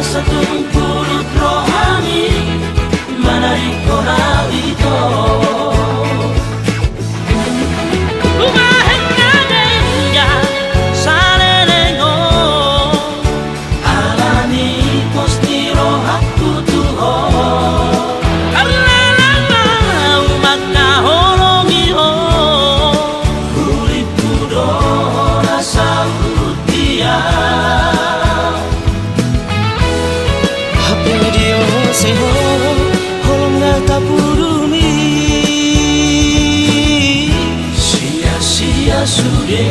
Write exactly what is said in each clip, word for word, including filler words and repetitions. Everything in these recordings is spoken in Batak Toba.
Satungkulut rohami manadingkon au ito. Ubahen na denggan saleleng on. Ala ni pos ni rohangku tu ho. Tarlala ma au mangkaholongi ho. Hulingku do ho na saut dia. Hape diose ho holong na tapudumi. Sia-sia sude.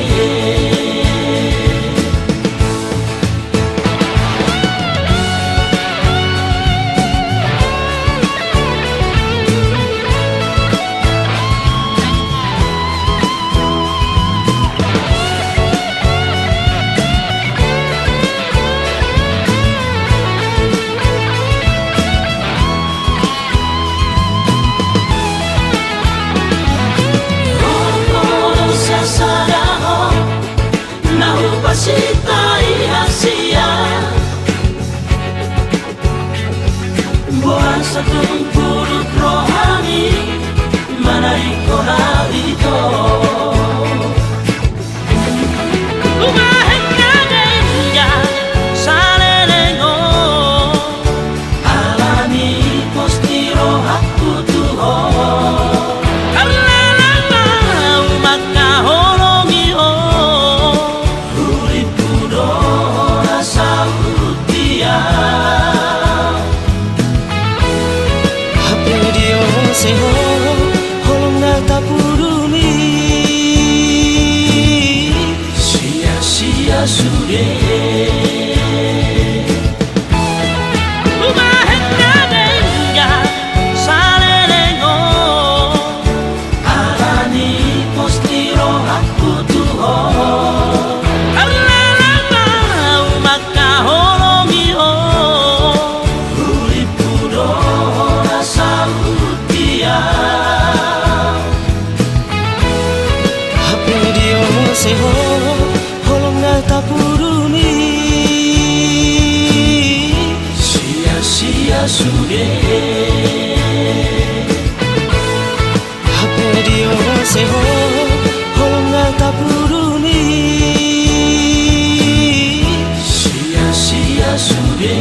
Na hupasinta i hasian. Boan satungkulut rohami manadingkon au ito. Ubahen na denggan saleleng on. Ala ni pos ni rohangku tu ho. Tarlala ma au mangkaholongi ho. Hulingku do ho na saut dia. Hape diose ho holong na tapudumi. Sia-sia sude. Ubahen na denggan saleleng on. Ala ni pos ni rohangku tu ho. Tarlala ma au mangkaholongi ho. Hulingku do ho na saut dia. Hape diose ho holong na tapudumi. Sia-sia sude. Hape diose ho holong na tapudumi. Sia-sia sude.